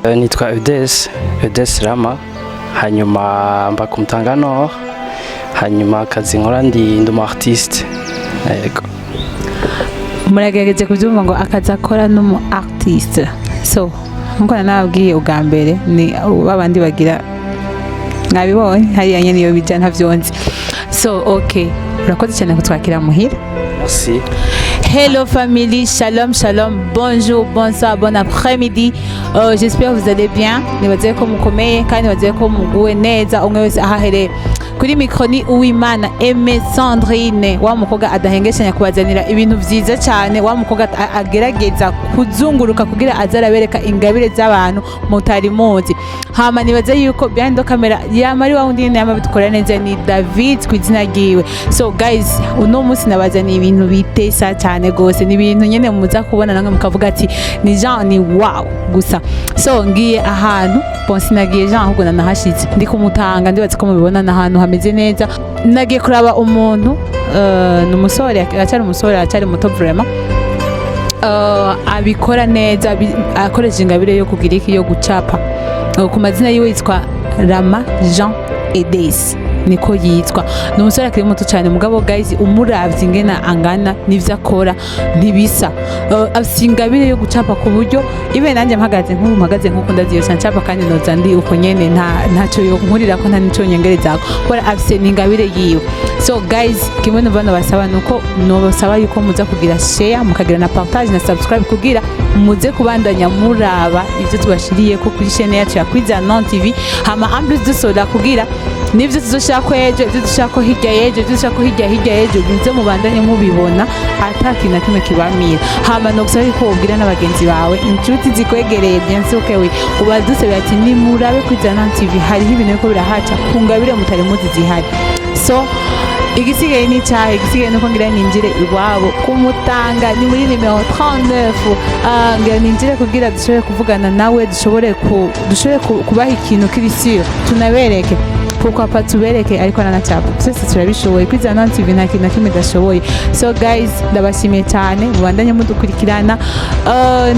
Nitwa Eudes, Eudes Rama, hanyuma mba ku Mutanga Nord, hanyuma akazi nkora ndi umu artiste. Yego. Muragerageje kubyumva ngo akazi akora n'umu artiste. So nkuko nababwiye ubwa mbere, ni babandi bagira mwabibonye hariya nyene iyo bija ntavyonzi. So okay, urakoze cyane kutwakira muhira. Merci. Hello family, shalom shalom, bonjour, bonsoir, bon après-midi. J'espère que vous allez bien. Nibaze ko mukomeye kandi nibaze ko muguwe neza umwe wese ahahereye. Kuri micro ni Uwimana Aimé Sandrine, wa mukobwa adahengeshanya kubazanira ibintu vyiza cyane, wa mukobwa agerageza kuzunguruka kugira aze arabereka ingabire z'abantu mutari muzi. Hama nibaze yuko behind the camera yama ari wa wundi nyene yama bidukora neza, ni David ku izina ryiwe. So guys, uno munsi nabazaniye ibintu bitesa cyane gose, ni ibintu nyene muza kubona namwe mukavuga ati ni Jean, ni wow gusa. So ngiye ahantu, bon, sinagiye Jean, ahubwo nanahashitse, ndi kumutanga, ndibaze ko mubibona n'ahantu hameze neza. Nagiye kuraba umuntu, ni umusore, aracyari umusore, aracyari muto vraiment, abikora neza, akoresheje ingabire yo kugira iki, yo gucapa. Ku mazina yiwe yitwa Rama Jean Edes, niko yitwa. Ni umusore akiri muto cyane, mugabo guys, umuravye ingena angana n'ivyo akora ntibisa. Afise ingabire yo gucapa ku buryo ibe nanjye mpagaze nk'ubu mpagaze nk'uko ndaziyo ncapa kandi noza ndi uko nyene, nta ntacyo yo nkurirako, nta nico nyongerezako, kubera afise n'ingabire yiwe. So guys, kimwe numva nobasaba nuko nobasaba yuko muza kugira share, mukagira na partage na subscribe, kugira muze kubandanya muraba ivyo tubashiriye ko kuri chaîne yacu ya Kwiza Non TV. Hama en plus dusoda kugira nivyo tuzoshirako ejo, ivyo dushirako hirya y'ejo, ivyo dushirako hirya hirya y'ejo, muze mubandanye mubibona ata kintu na kimwe kibamira. Hama nogusaba yuko wobwira n'abagenzi bawe, inshuti zikwegereye, bien sûr que oui, ubadusabira ati nimurabe Kwiza Non TV, hariho ibintu biriko birahaca ku ngabire mutari muzi zihari. So igisigaye ni icyaha, igisigaye nuko ngira ninjire iwabo kumutanga, ni muri nimero 39. Ngira ninjire kugira dushobore kuvugana nawe, dushobore kubaha ikintu kiri sûr, tunabereke, pourquoi pas tubereke ariko nanacapa. Twese turabishoboye, Kwiza Non TV nta kintu na kimwe idashoboye. So guys, ndabashimiye cyane, mubandanye mudukurikirana.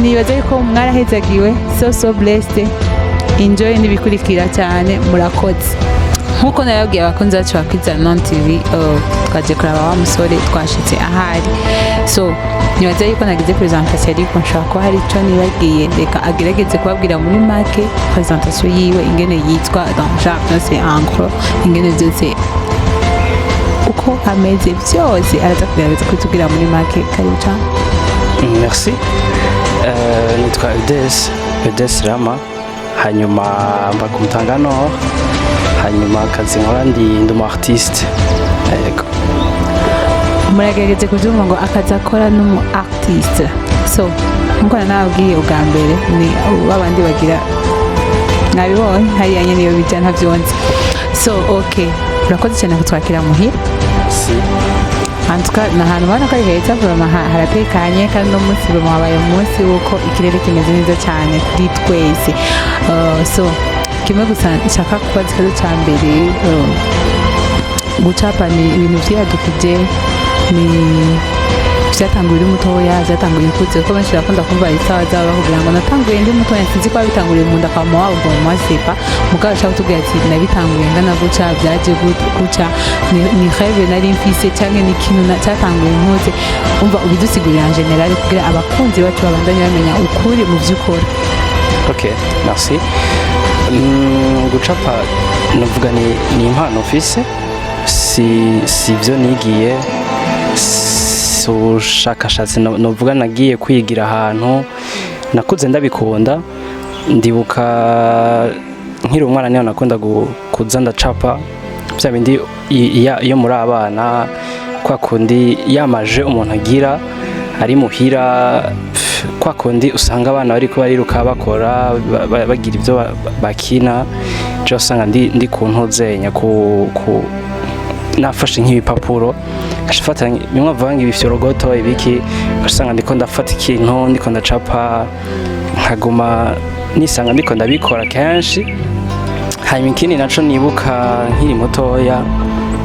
Nibaza yuko mwarahezagiwe, so so blessed, enjoy n'ibikurikira cyane, murakoze. Nkuko nababwiye, abakunzi bacu ba Kwiza Non TV, twaje kuraba wa musore, twashitse ahari. So nibaza yuko nagize présentation, ariko nshobora kuba hari icyo nibagiye. Reka agerageze kubabwira muri make présentation yiwe, ingene yitwa, dans genre byose en gros, ingene byose uko ameze byose araza kugerageza kubitubwira muri make. Karibu cyane. Merci. Nitwa Eudes, Eudes Rama, hanyuma mba ku Mutanga Nord, hanyuma akazi nkora ndi umu artiste. Yego. Muragerageze kubyumva ngo akazi akora n'umu artiste. So nkuko nababwiye ubwa mbere, ni babandi bagira mwabibonye hariya nyene iyo bija ntavyonzi. So okay, urakoze cyane kutwakira muhira. Merci. En tout cas, ni ahantu ubona ko ari heza vraiment, haratekanye, kandi uno munsi vraiment wabaye umunsi w'uko ikirere kimeze neza cyane kuri twese. So kimwe gusa nshaka kubaza, ikibazo cya mbere, gucapa ni ibintu vyiyadukije, ni vyatanguye uri mutoya, vyatanguye ukuze? Kuko benshi barakunda kumva isawa zabo bakubwira ngo natanguye ndi mutoya, sinzi ko babitanguriye mu nda kwa mama wabo, ngo mama sepa. Mugabo ashaka kutubwira ati nabitanguye ngana guca, vyaje guca, ni rêve nari mfise, canke ni ikintu cyatanguye nkuze. Umva, ubidusigurira en général kugira abakunzi bacu babandanye bamenya ukuri mu vy'ukora. Ok, merci. Gucapa nuvuga ni impano mfise, si byo nigiye, si ubushakashatsi novuga nagiye kwigira ahantu. Nakuze ndabikunda. Ndibuka nkiri umwana niho nakunda kuza ndacapa bya bindi iyo muri abana, kwa kundi yamaje umuntu agira ari muhira, pf, kwa kundi usanga abana bariko bariruka, bakora, bagira ibyo bakina, je usanga ndi ku ntuzenya ku nafashe nk'ibipapuro, ngashafata bimwe bavuga ngo ibifyorogoto ibiki, ugasanga ndiko ndafata ikintu ndiko ndacapa, nkaguma nisanga ndiko ndabikora kenshi. Hanyuma ikindi naco nibuka nkiri mutoya,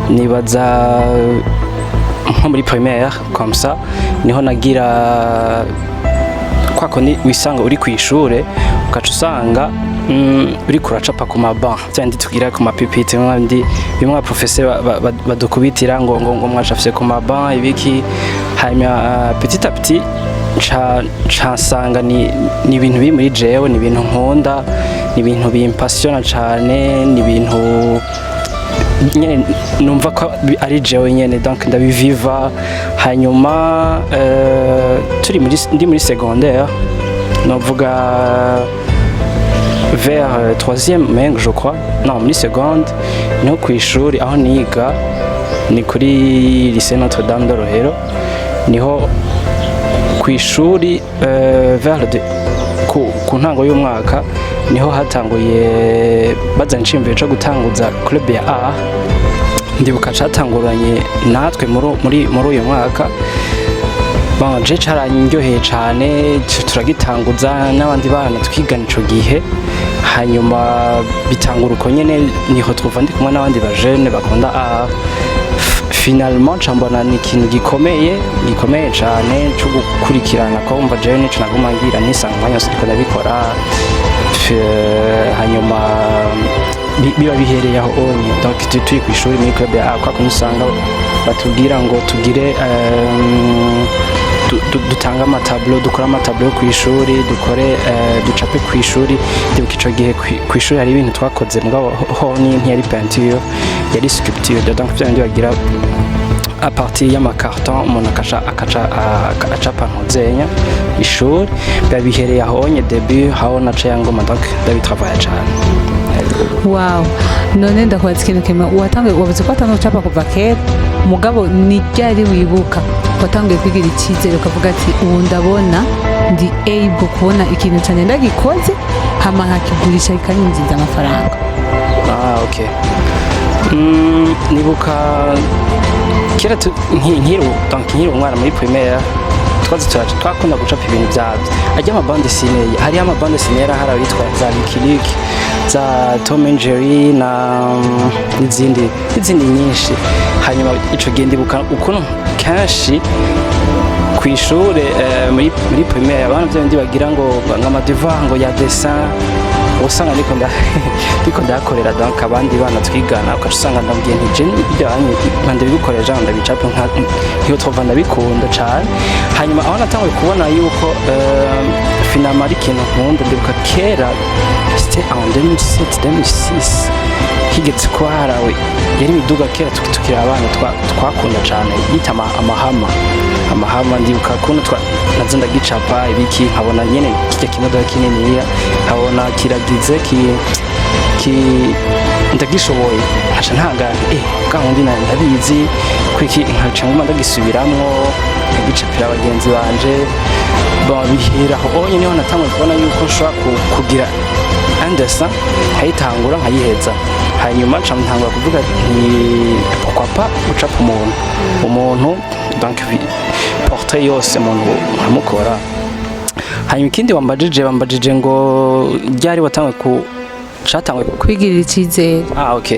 nibaza nko muri primaire comme ça, niho nagira kwa kundi wisanga uri ku ishure. Ugaca usanga uriko uracapa ku maba vyandi tugira ku ma pupitres, bimwe bimwe professeur badukubitira ngo mwacafye ku maba ibiki. Hanyuma petit à petit nca nsanga ni ibintu biri muri jewe, ni ibintu nkunda, ni ibintu bimpassiona cane, ni ibintu nyene numva ko ari jewe nyene, donc ndabiviva. Hanyuma turi muri ndi muri secondaire, novuga vers troisième mengo, je crois, non, muri seconde, niho ku ishuri aho niga, ni kuri lycée Notre Dame de Rohero, niho ku ishuri vers le ku ntango y'umwaka niho hatanguye bazana iciyumviro co gutanguza club ya art. Ndibuka catanguranye natwe muri uyu mwaka. Bon, je carandyoheye cane, turagitanguza n'abandi bana twigana ico gihe. Hanyuma bitangura uko nyene, niho twumva ndi kumwe n'abandi bajene bakunda art. Finalement nca mbona ni ikintu gikomeye, gikomeye cane co gukurikirana, ko umva jewe nico naguma ngira, nisanga umwanya wose ndiko ndabikora. Hanyuma biba bihereye aho onye. Donc turi ku ishuri muri club ya art, kwa kuntu usanga batubwira ngo tugire dutange ama tableaux, dukore ama tableaux ku ishuri, dukore ducape ku ishuri. Ndibuka ico gihe ku ishuri hari ibintu twakoze, mugabo ho ni ntiyari peinture, yari sculpture. Donc vya bindi bagira à partir y'ama carton, umuntu akaca acapa ntuzenya ishuri. Biba bihereye aho onye début aho naca ya ngoma, donc ndabitravailla cane. Wow, none ndakubaza ikintu kimwe. Watanguye, wavuze ko watanguye gucapa kuva kera, mugabo ni ryari wibuka watanguye kwigira icyizere ukavuga ati: "Ubu ndabona ndi able kubona ikintu cyane ndagikoze, hama nkakigurisha kikanyinjiza amafaranga"? Ah, ok. Nibuka kera donc nkiri umwana muri primaire, twazi twakunda gucapa ibintu bya ajya ama bandes dessinées. Hariho ama bandes dessinées hari abitwa za Lucky Luke, za Tom and Jerry na n'izindi nyinshi. Hanyuma ico gihe ndibuka ukuntu kenshi ku ishure muri primaire abana bya bindi bagira ngo ama devoir ngo ya dessin, usanga ndiko ndakorera donc abandi bana twigana. Ukaca usanga ndabwiye nti: "Je ibyo ndabigukorera, jean ndabicapa nka ntiyo twova." Ndabikunda cane. Hanyuma aho natanguye kubona yuko finalement ari ikintu nkunda, ndibuka kera, c'était en 2007, 2006, higeze kuba harawe yari imiduga kera tukiri abana twakunda cane yita amahama. Amahama, ndibuka kuntu nazo ndagicapa ibiki, nkabona nyene kirya kimodoka kininiya, nkabona kiragize ki ndagishoboye, nkaca ntangana bwa wundi ndabizi kwiki, nkaca nguma ndagisubiramwo, nkagicapira bagenzi banje. Bon, bihera aho onye, niho natanguye kubona yuko nshobora kugira un dessin, nkayitangura nkayiheza. Hanyuma nca ntangura kuvuga nti: "Pourquoi pas gucapa umuntu, donc portrait yose umuntu nkamukora." Hanyuma ikindi wambajije ngo ryari watanguye ku catanguye kwigirira icyizere. Ah, ok.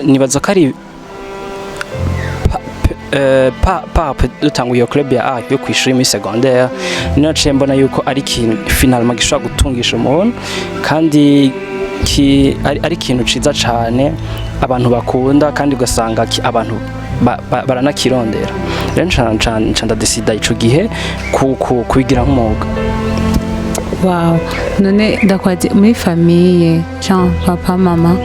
Nibaza ko ari pa dutanguye iyo club ya art yo kwishuri muri secondaire, niho naciye mbona yuko ari ikintu finalement gishobora gutungisha umuntu, kandi ari ikintu ciza cane abantu bakunda, kandi ugasanga abantu baranakirondera. Rero nca ndadesida ico gihe kubigira nk'umwuga. Wow, none ndakwaze, muri famille, Jean, papa, mama,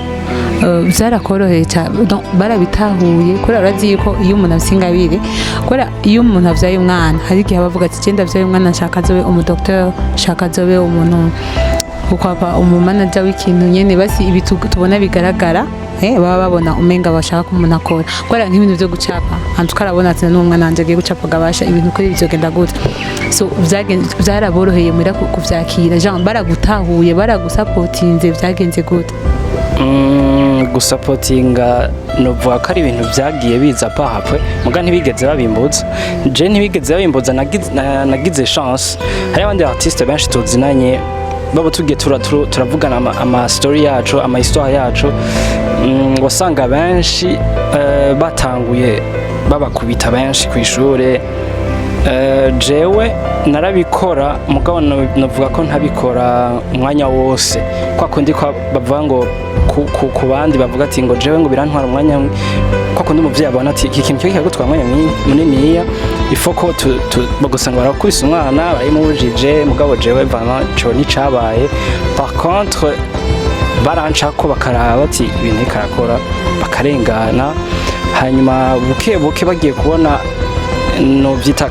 byarakoroheye cyane? Donc, barabitahuye? Kubera urazi yuko iyo umuntu afite ingabire, kubera iyo umuntu avyaye umwana, hari igihe aba avuga ati: "Genda avyaye umwana, nshaka azobe umudocteur, nshaka azobe umuntu ukwapa umumanager w'ikintu nyene." Basi ibi tubona bigaragara, baba babona umenga bashaka ko umuntu akora, kubera nk'ibintu byo gucapa antuka arabona ati: "N'umwana wanje agiye gucapa gabasha ibintu kuri bizogenda gute?" So byaraboroheye muhira kuvyakira? Jean, baragutahuye, baragusapotinze, byagenze gute? Gusapotinga novuga ko ari ibintu byagiye biza pahapwe, muga ntibigeze babimbuza. Je ntibigeze babimbuza, nagize chance, hari abandi artiste benshi tuzinanye baba tugiye turavugana ama story yacu, ama histoire yacu, wasanga benshi batanguye babakubita benshi ku ishure. Jewe Narabikora, mugabo novuga ko ntabikora umwanya wose kwa kundi kwa bavuga ngo ku bandi bavuga ati ngo jewe ngo birantwara umwanya, kwa kundi umuvyeyi abona ati iki kintu cyo kigutwara umwanya muniniya, ifo ko bagusanga barakubise umwana, barayimubujije. Mugabo jewe vraiment ico nticabaye. Par contre barancako bakaraba bati ibintu ariko arakora, bakarengana. Hanyuma buke buke bagiye kubona novyita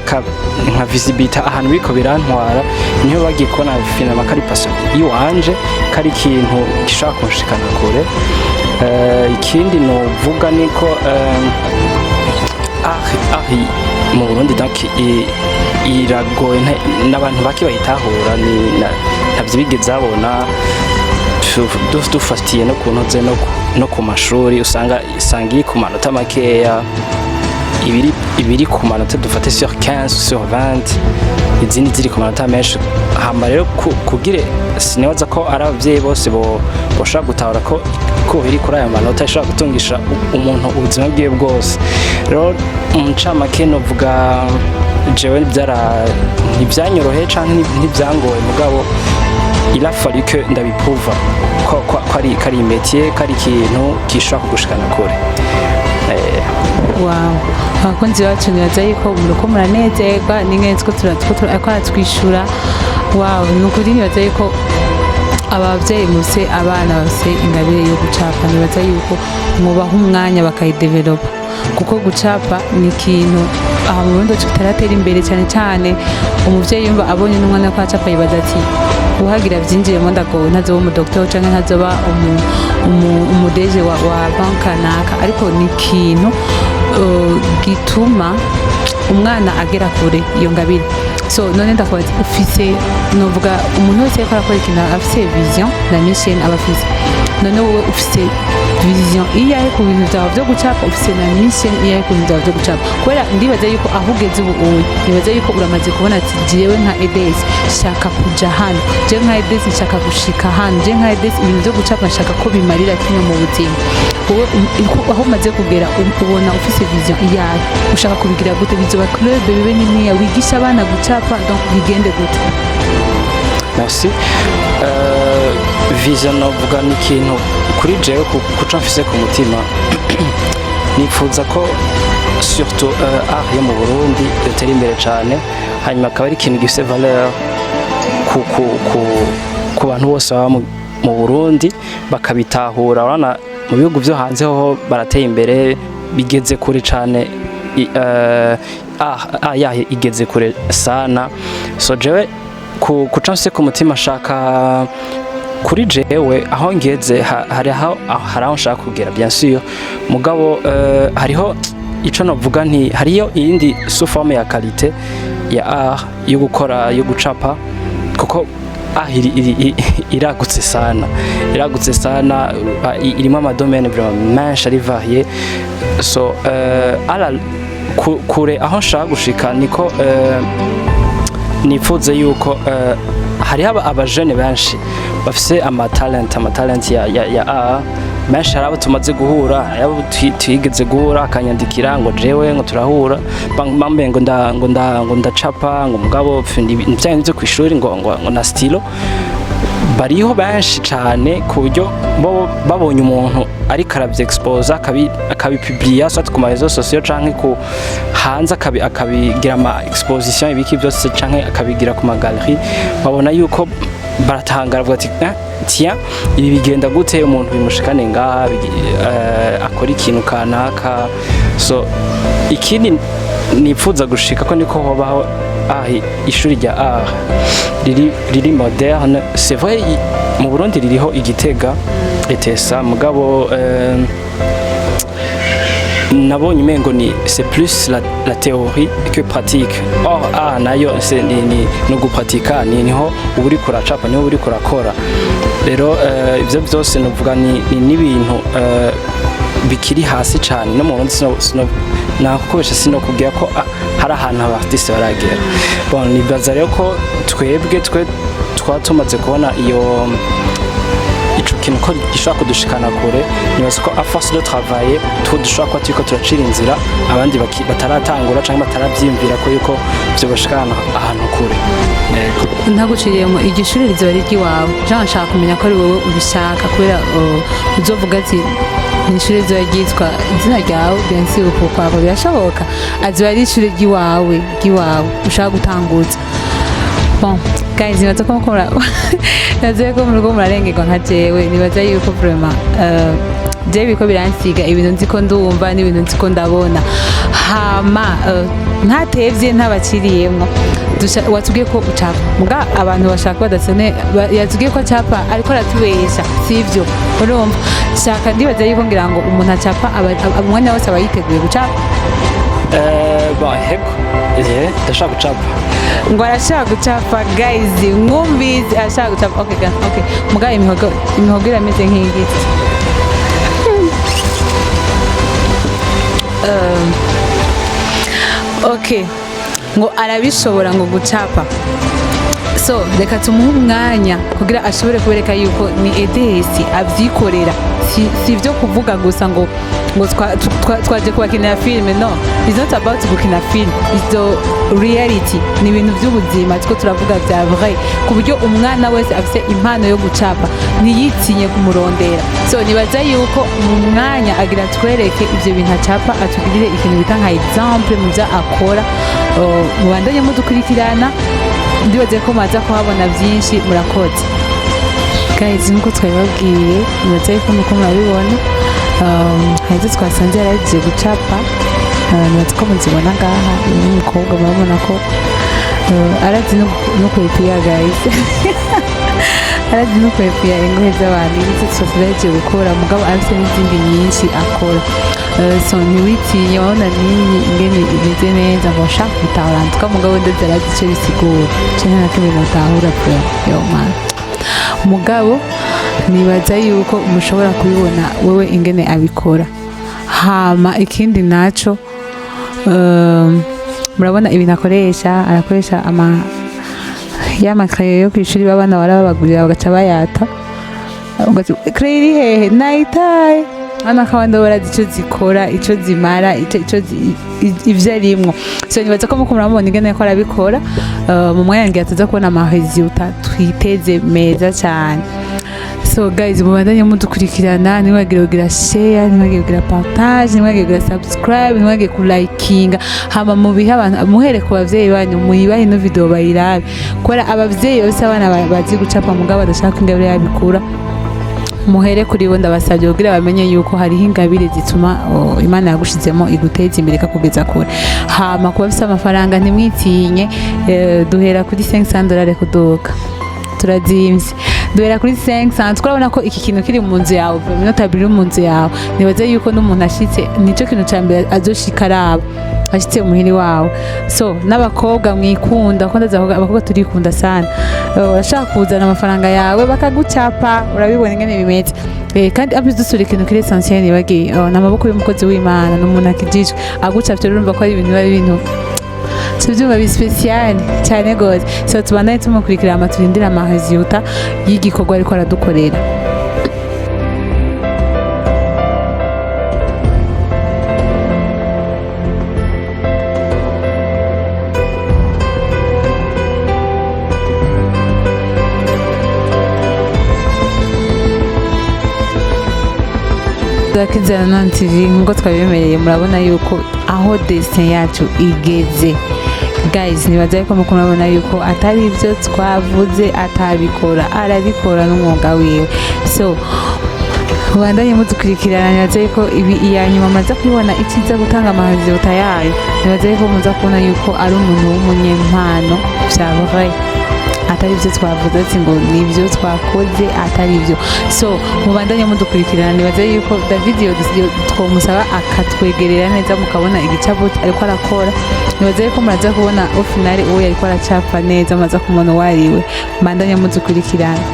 nka visibility ahantu biriko birantwara, niho bagiye kubona finalement kari passion iwanje, kari ikintu gishobora kunshikana kure. Ikindi novuga niko art mu Burundi donc iragoye, n'abantu bake bayitahura, ni ntavyo bigeze babona. Dufatiye no ku ntoze no ku mashuri, usanga iri ku manota makeya, ibiri ku manota dufate sur 15, sur 20, izindi ziri ku manota menshi. Hama rero kugire sinibaza ko ari abavyeyi bose bo boshobora gutahura ko iri kuri ayo manota ishobora gutungisha umuntu ubuzima bwiwe bwose. Rero mu ncamake novuga jewe byara ntivyanyoroheye canke ntivyangoye, mugabo il a fallu que ndabiprouva ko ari métier, ko ari ikintu gishobora kugushikana kure. Wow, abakunzi bacu, nibaza yuko muriko muranezerwa n'ingene two aratwishura. Wow, ni ukuri nibaza yuko abavyeyi mufise abana bafise ingabire yo gucapa, nibaza yuko mwubaha umwanya bakayidevelopa, kuko gucapa ni ikintu aha mu Burundi kitaratera imbere cyane cyane. Umuvyeyi yumva abonye n'umwana ko acapa, yibaza ati uhagira vyinjiyemo ndagowe, ntazoba umudokiteri canke ntazoba umuDG wa banki kanaka. Ariko ni ikintu gituma umwana agera kure, iyo ngabire. So none ndakubaza, ufise, novuga umuntu wese ariko arakora ikintu afise vision na mission aba afise. None wowe ufise vision iyahe ku bintu byawe byo gucapa? Ufise na mission iyahe ku bintu byawe byo gucapa? Kubera ndibaza yuko aho ugeze ubu uyu, nibaza yuko uramaze kubona ati jewe nka EDS nshaka kuja hano, jewe nka EDS nshaka gushika hano, jewe nka EDS ibintu byo gucapa nshaka ko bimarira kimwe mu buzima. Wowe aho umaze kugera, ubona ufise vision iyahe? Ushaka kubigira gute? Bizoba club bibe niniya, wigisha abana gucapa, donc bigende gute? Merci. Vision novuga ni ikintu kuri jewe kuco mfise ku mutima, nifuza ko surtout art yo mu Burundi yotera imbere cyane, hanyuma akaba ari ikintu gifise valeur ku bantu bose baba mu Burundi, bakabitahura. Urabona mu bihugu byo hanze ho barateye imbere, bigeze kure cyane, art yahe igeze kure sana. So jewe kuca mfise ku mutima, shaka kuri jewe aho ngeze hari aho nshaka kugera, bien sûr, mugabo hariho ico novuga nti hariyo iyindi sous forme ya qualité ya art yo gukora, yo gucapa, kuko art iragutse sana, iragutse sana, irimo amadomaine vraiment menshi ari varié. So ala kure aho nshaka gushika niko nifuze yuko hariho abajene benshi bafise amatalent ya art menshi. Hari abo tumaze guhura, hari abo twigeze guhura, akanyandikira ngo jewe ngo turahura, bambaye ngo ndacapa, ngo mugabo ibijyanye byo ku ishuri ngo na stylo. Bariho benshi cyane ku buryo bo babonye umuntu ariko aravyexposa, akabipublia soit ku ma réseaux sociaux canke ku hanze, akabigira ama exposition, ibiki byose, canke akabigira ku ma galerie, babona yuko baratangara, bavuga ati: "Eh, tiens, ibi bigenda gute? Umuntu bimushikane ngaha, akora ikintu kanaka." So ikindi nipfuza gushika ko niko hobaho ishuri rya art riri moderne. C'est vrai, mu Burundi ririho igitega ETSA, mugabo nabonye umengo ni c'est plus la théorie que pratique. Or art nayo c'est ni no gupratika, ni niho uba uriko uracapa, niho uba uriko urakora. Rero ivyo byose novuga ni n'ibintu bikiri hasi cyane no mu Burundi. Sino nakubesha, sinokubwira ko hari ahantu aba artiste baragera. Bon, nibaza rero ko twebwe twe twaba tumaze kubona iyo Ico kintu ko gishobora kudushikana kure. Nibaza ko à force de travailler two dushobora kuba turiko turacira inzira abandi bataratangura canke bataravyiyumvira ko yuko vyo bashikana ahantu kure. Yego. Ntaguciriyemo, iryo shuri rizoba ari iry'iwawe? Jean, nshaka kumenya ko ari wowe ubishaka, kubera uzovuga ati ni ishuri rizoba ryitwa izina ryawe. Bien sûr, pourquoi pas, birashoboka. Azoba ari ishuri ry'iwawe ushaka gutanguza. Bon guys, nibaza ko muriko murarengerwa nka jewe. Nibaza yuko vraiment jewe biriko biransiga ibintu nzi ko ndumva n'ibintu nzi ko ndabona. Hama ntatevye, ntabaciriyemwo, watubwiye ko ucapa, muga abantu bashaka badasone yatubwiye ko acapa, ariko aratubesha, sivyo? Urumva shaka, ndibaza yuko ngira ngo umuntu acapa umwanya wose aba yiteguye gucapa. Bon, hego, ndashaka gucapa. Ngo arashaka gucapa guys, mwumvise, arashaka gucapa. Okay, okay, muga imihogo irameze nk'igiti. Okay, ngo arabishobora ngo gucapa. So reka tumuhe umwanya kugira ashobore kubereka yuko ni edesi abyikorera, si ibyo kuvuga gusa ngo twaje kubakinira filime. No, it's not about gukina filime, it's the reality, ni ibintu by'ubuzima two turavuga bya vrai, ku buryo umwana wese afite impano yo gucapa ntiyitinye kumurondera. So nibaza yuko mu mwanya agira twereke ibyo bintu acapa, atugirire ikintu bita nka exemple mu byo akora. Mubandanye mudukurikirana, ndibaze ko maza kuhabona byinshi. Murakoze guys, nkuko twabibabwiye, nibaza yuko muko murabibona. Hari izo twasanze yaragiye gucapa, nibaza ko muzibona ngaha. Uyu ni umukobwa, murabona ko arazi no kwepiya guys, arazi no kwepiya ingohe z'abantu. Izo twasanze yaragiye gukora, mugabo arafite n'izindi nyinshi akora. So ntiwitinye, wabona n'iyi ingene imeze neza, ngo nshaka gutahura ntuka, mugabo ndetse arazi icyo bisigura canke nta kimwe notahura vraiment yo man. Mugabo nibaza yuko mushobora kubibona wewe ingene abikora. Hama ikindi naco, murabona ibintu akoresha, arakoresha ama ya ma crayon yo kw'ishuri b'abana barababagurira bagaca bayata. Crayon iri hehe? Nayitaye hano. Akabandi barazi ico zikora, ico zimara, ico ivyo arimwo. So nibaza ko muko murabona ingene ko arabikora. Mu mwanya ngira tuza kubona ama résultats twiteze meza cyane. So guys, mubandanye mudukurikirana, ntimwagire kugira share, ntimwagire kugira partage, ntimwagire kugira subscribe, ntimwagire kulikinga. Hama mubihe abantu, muhere ku bavyeyi banyu, muyibahe ino video bayirabe, kubera abavyeyi bafise abana bazi gucapa mugabo badashaka ko ingabire yabikura, muhere kuri bo, ndabasabye, kugira bamenye yuko hariho ingabire zituma Imana yagushizemo iguteza imbere ikakugeza kure. Hama kuba bafise amafaranga ntimwitinye, duhera kuri 500 dollars kuduka, turazimvye, duhera kuri 500. Turabona ko iki kintu kiri mu nzu yawe, iminota iri mu nzu yawe, nibaze yuko n'umuntu ashitse nicyo kintu ca mbere azoshika araba ashitse muhiri wawe. So n'abakobwa mwikunda, ko ndazi abakobwa turikunda sana. Urashaka kuzana amafaranga yawe bakagucapa, urabibona ingene bimeze. Kandi abizi dusura ikintu kiri essentiel nibagiye, n'amaboko y'umukozi w'Imana, n'umuntu akijijwe agucapye, urumva ko ari ibintu biba ari ibintu tubyumva bi spécial cyane gose. So tubandanye tumukurikira, ama turindire ama résultats y'igikorwa ariko aradukorera. Zakizana TV, nk'uko twabibemereye, murabona yuko aho destin yacu igeze guys. Nibaza yuko muko murabona yuko atari ibyo twavuze atabikora, arabikora n'umwuga wiwe. So mubandanye mudukurikirana, nibaza yuko ibi iya nyuma mumaze kubibona icyiza gutanga ama résultats yayo. Nibaza yuko muza kubona yuko ari umuntu w'umunyempano vya vrai, atari ibyo twavuze ati ngo nibyo twakoze, atari ibyo. So mubandanye mudukurikirana, nibaza yuko David twomusaba akatwegerera neza mukabona igicapo ariko arakora. Nibaza yuko muraza kubona au final uwo yariko aracapa neza, mumaze kumubona uwo ariwe. Mubandanye mudukurikirana.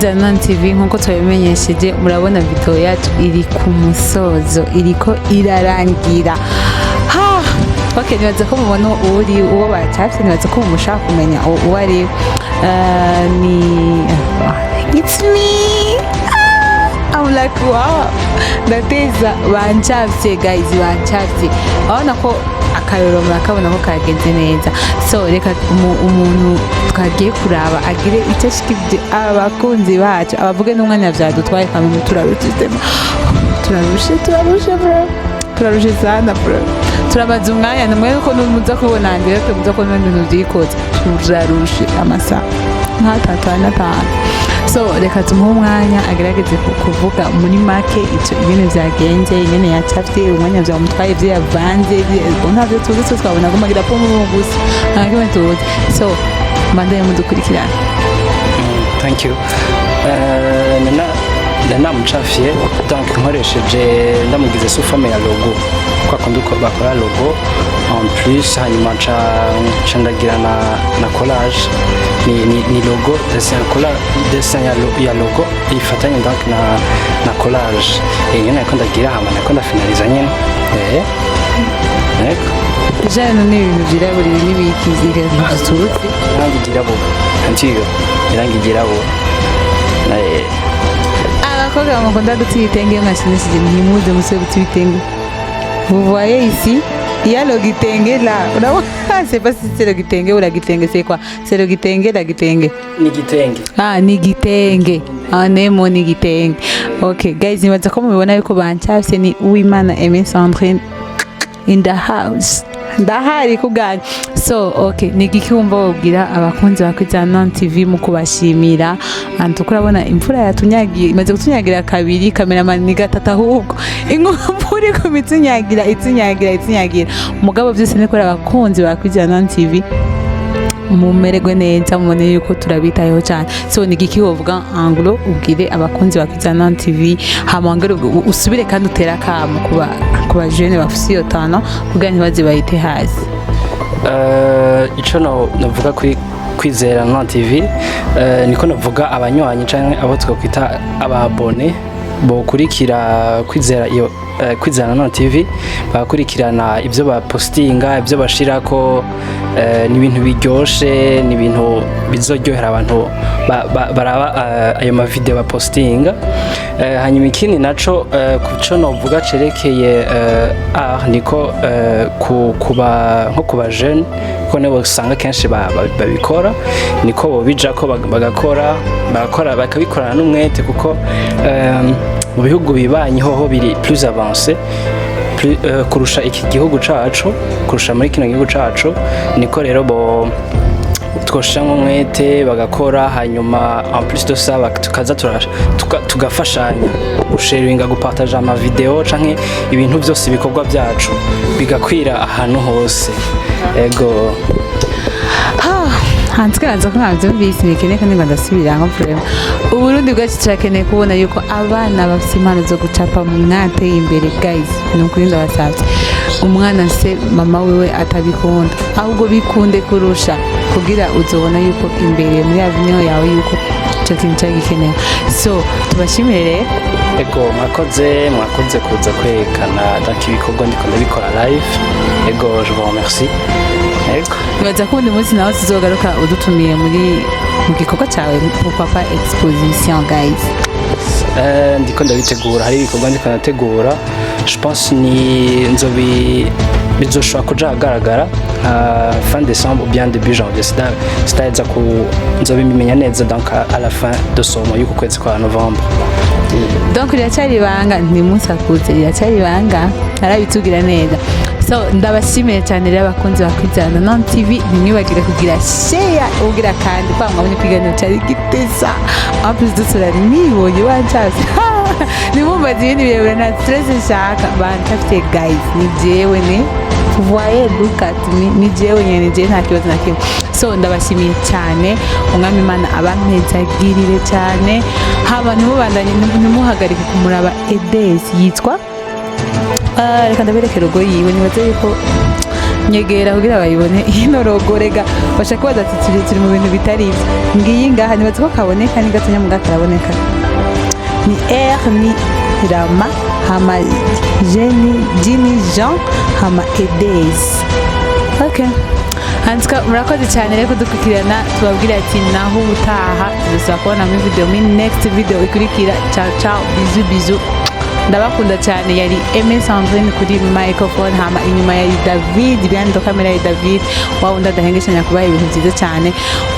Zanon TV, nkuko twabimenyesheje, murabona video yacu iri ku musozo, iriko irarangira. Ha, okay, nibaza ko mubona uri uwo bacafye, nibaza ko mumushaka kumenya uwo ari we. Ni it's me. Ah, I'm like, wow, ndateza bancafye guys, bancafye. Urabona ko akarorero murakabona ko kagenze neza. So reka umuntu twagiye kuraba agire icyo ashikirije abakunzi bacu, abavuge n'umwanya vyadutwaye kamwe. Turarushe, turarushe, turarushe bro, turarushe sana bro, turamaze umwanya nimwe ko muza kubona direct, muza kubona ibintu vyikoze. Turarushe amasaha nk'atatu, ane, atanu. So reka tumuhe umwanya agerageze kuvuga muri make icyo ingene vyagenze, ingene yacafye, umwanya vyamutwaye, ivyo yavanze, ntavyo tuzi twe, twabona gumagira po mu gusa, nta kimwe tuzi. So mbandanye mudukurikirana. Thank you. Nana namucafiye donc nkoresheje, ndamugize sous forme ya logo, kwa kundi uko bakora logo en plus, hanyuma nca ndagira na collage. Ni logo, dessin, collage, dessin ya logo ifatanye donc na collage. Nyene nariko ndagira, hama nariko ndafinaliza nyene. Yego. Déjà ni ibintu vyirabura, ibi n'ibiki ibintu tuzi? Irangi ryirabura, peinture, irangi ryirabura. Abakobwa mukunda guta ibitenge, iyo mwashimishije ntimuze musubire guta ibitenge. Vous voyez ici, il y a le gitenge là. Urabona, c'est pas si c'est le gitenge ou la gitenge, c'est quoi? C'est le gitenge, la gitenge? Ni igitenge. Ah, ni igitenge. Ah, nemo ni igitenge. Okay guys, nibaza ko mubibona yuko bancafye. Ni Uwimana Aimé Sandrine in the house, ndahari kubwanyu. So okay, ni igiki wumva wobwira abakunzi ba Kwizera TV mu kubashimira? Antu urabona imvura yatunyagiye, imaze kutunyagira kabiri, cameraman ni gatatu ahubwo. Imvura iguma itunyagira, itunyagira, itunyagira, mugabo byose ni kubera abakunzi ba Kwizera TV. Mumererwe neza, mubone yuko turabitayeho cyane. So ni igiki wovuga en gros ubwire abakunzi ba Kwizera TV, hama wongere usubire kandi utere akamo kuba jeune bafise iyo talent kugira ntibaze bayite hasi? Ico no novuga kuri Kwizera no TV, niko novuga abanywanyi canke abo twakwita aba abonnés bokurikira Kwizera iyo Kwizera no TV, bakurikirana ibyo bapostinga, ibyo bashirako, ni ibintu biryoshe, ni ibintu bizoryohera abantu baraba ayo ma video bapostinga. Hanyuma ikindi naco, kuco novuga cerekeye art, niko kuba nko kuba jeune, ko nibo usanga kenshi babikora, niko bobijako bagakora bakabikorana n'umwete, kuko mu bihugu bibanyi hoho biri plus avancé kurusha iki gihugu cacu, kurusha muri kino gihugu cacu. Niko rero bo twoshiramwo umwete bagakora, hanyuma en plus de ça tukaza tugafashanya gusharinga, gupartager ama video canke ibintu byose, ibikorwa byacu bigakwira ahantu hose. Ego. Hanze karanza ko ntabyumvise, ntikeneye kandi ngo ndasubira nko vraiment. Uburundi bwacu turakeneye kubona yuko abana bafite impano zo gucapa mwateye imbere. Guys, ni ukuri ndabasabye, umwana se mama wiwe atabikunda, ahubwo bikunde kurusha, kugira uzobona yuko imbere muri avenir yawe yuko icyo kintu cyari gikenewe. So tubashimire rero. Ego, mwakoze, mwakoze kuza kwerekana donc ibikorwa ndiko ndabikora live. Ego, je vous remercie. Ego. Nibaza ko ubundi munsi nawe tuzogaruka udutumiye muri mu gikorwa cyawe, pourquoi pas exposition, guys? Ndiko ndabitegura, hari ibikorwa ndiko ndategura. Je pense ni nzobi bizoshobora kuja ahagaragara nka fin décembre ou bien début janvier. Sitaheza ku nzobimenya neza donc à la fin de ce mois, y'uku kwezi kwa novembre. Donc riracyari ibanga, ntimusakuze, riracyari ibanga, arabitubwira neza. So ndabashimiye cyane rero abakunzi ba Kwizera Non TV. Ntimwibagire kugira share, ugira kandi kwa mwabonye ikiganiro cyari giteza. En plus dusura nibonye bancase, nimumbaze ibindi birebire, nta stress nshaka. Bancafite guys, ni jewe, ne voyez, look at me, ni jewe nyene, ni jewe, nta kibazo na kimwe. So ndabashimiye cyane, Umwami Imana abampezagirire cyane. Haba ntimubandanye, ntimuhagarike kumuraba. Edes yitwa. Ah, reka ndabereke logo yiwe. Nibaze yuko Nyegera kugira bayibone ino logo. Rega bashaka kubaza ati turi mu bintu bitari ivyo. Ngiyi ngaha, nibaza ko kaboneka, ni gatonya muga karaboneka. Ni R ni Rama, hama G ni G ni Jean, hama Edes. Okay. Hanzika murakoze cyane rero kudukurikirana. Tubabwira ati naho ubutaha, tuzasaba kubona muri video, muri next video ikurikira. Ciao ciao, bisous bisous, ndabakunda cyane. Yari Aimé Sandrine kuri microphone, hama inyuma yari David, behind the camera yari David wa wundi adahengeshanya kubaha ibintu byiza cyane.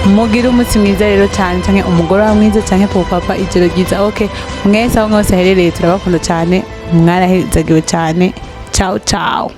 Mugire umunsi mwiza rero cyane, canke umugoroba mwiza, canke papa ijoro ryiza. Okay, mwese aho mwose aherereye, turabakunda cyane, mwarahezagiwe cyane. Ciao ciao.